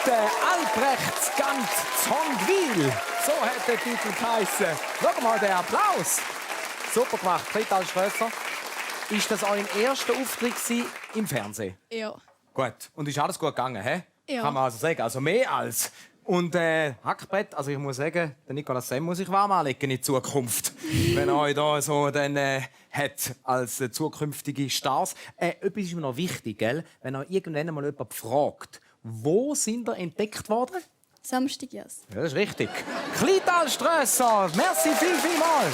der Alprechtsgant zu Hondwil. So hat der Titel geheissen. Schau mal, der Applaus. Super gemacht, Chlitalsträssler. Ist das euer erster Auftritt im Fernsehen? Ja. Gut. Und ist alles gut gegangen, hä? Ja. Kann man also sagen. Also mehr als. Und Hackbrett, also ich muss sagen, der Nicolas Sem muss sich warm anlegen in Zukunft. Wenn er euch da so dann hat als zukünftige Stars. Etwas ist mir noch wichtig, gell? Wenn euch irgendwann mal jemand fragt, wo sind ihr entdeckt worden? Samschtig-Jass. Ja, das ist richtig. Chlitalsträssler, merci viel, viel mal.